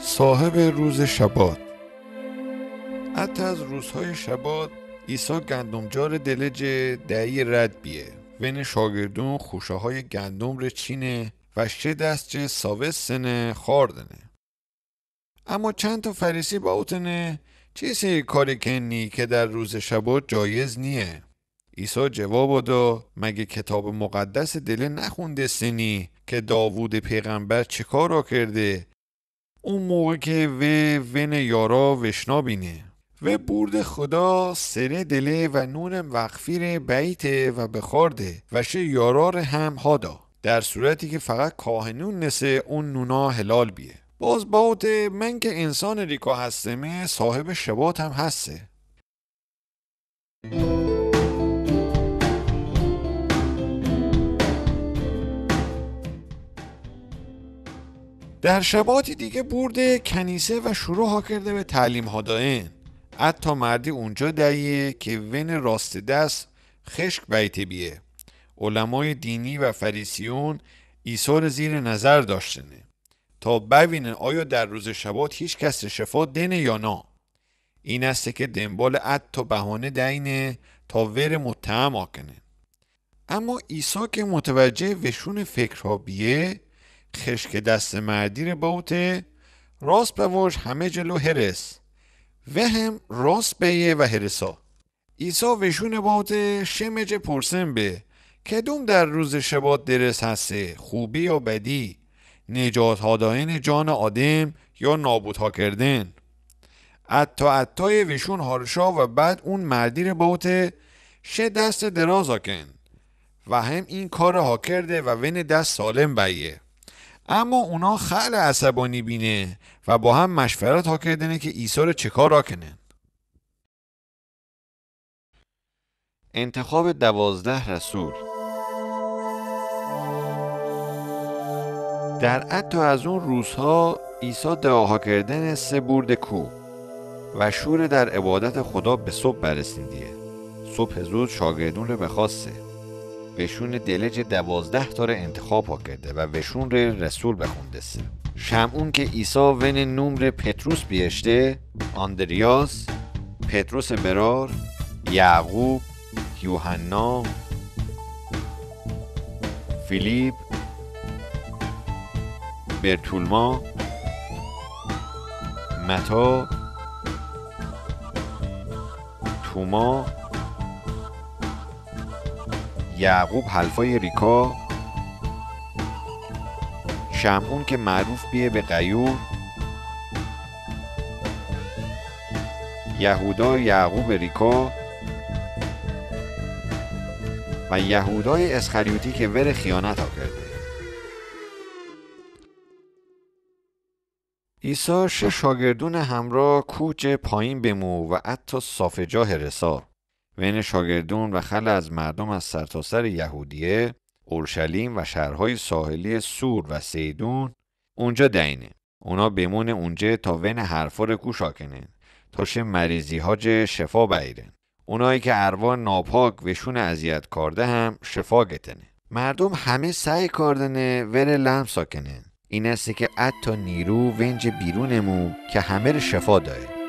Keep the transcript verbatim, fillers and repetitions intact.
صاحب روز شبات. حتی از روزهای شبات، عیسی گندمجار دلج دهی رد بیه. وین شاگردون خوشه‌های گندم ره چینه و شی دست جه ساوه سنه خوردنه. اما چند تا فریسی باوتنه: چیسی کاری کنی که در روز شبات جایز نیه؟ عیسی جواب دا: مگه کتاب مقدس دله نخوندستنی که داوود پیغمبر چه کارا کرده؟ اون موقع که وه وین یارا وشنا بینه، وه برده خدا سره دله و نون مغفی ره بیته و بخورده و شی یارا ره هم هادا، در صورتی که فقط کاهنون نسه اون نونا حلال بیه. باز باوته: من که انسان ریکا هستمه، صاحب شباتم هسته. در شبات دیگه برده کنیسه و شروع ها کرده به تعلیم ها دائن. حتی مردی اونجا دهیه که وین راست دست خشک بیته بیه. علمای دینی و فریسیون عیسی ره زیر نظر داشتنه تا ببینن آیا در روز شبات هیچ کس ره شفا دنه یا نا. این است که دنبال حتی بهانه دینه تا وره متهم آکنه. اما عیسی که متوجه وشون فکرها بیه، خشک دست مردی ره باوته: راست بواش، همه جلو هرس. وه هم راست بیه و هرسا. عیسی وشون باوته: شمه جه پرسن به، کدوم در روز شبات درست هسته، خوبی یا بدی، نجات ها دائن جان آدم یا نابود ها کردن؟ حتی حتی وشون هارشا و بعد اون مردی ره باوته: شی دست دراز آکن. و هم این کار ها کرده و وین دست سالم بیه. اما اونا خیلی عصبانی بینه و با هم مشورت ها کردنه که عیسی ره چه کار آکنن. انتخاب دوازده رسول. در حتی از اون روزها عیسی دعاها کردن سه برد کوه و شور در عبادت خدا به صبح برسیدیه. صبح زود شاگردون ره بخواسته. وشون دلج دوازده تا ره انتخاب ها کرده و وشون ره رسول بخوندسته. شمعون که عیسی وین نوم ره پطرس بیهشته، آندریاس، پطرس برار، یعقوب، یوحنا، فیلیپ، برتولما، متا، توما، یعقوب حلفای ریکا، شمعون که معروف بیه به غیور، یهودا یعقوب ریکا و یهودای اسخریوطی که وره خیانت ها کرده. عیسی شی شاگردون همرا کوه جه پایین بمو و حتی صافه جا هرسا. وین شاگردون و خیلی از مردم از سرتاسر یهودیه، اورشلیم و شهرهای ساحلی سور و صیدون اونجا دینه. اونا بمونه اونجه تا وین حرفا ره گوش آکنن، تا شی مریضی ها جه شفا بیرن. اونایی که ارواح ناپاک وشون اذیت کارده هم شفا گتنه. مردم همه سعی کاردنه وره لمس آکنن. این است که حتی نیرو وین جه بیرون مو که همه ره شفا دایه.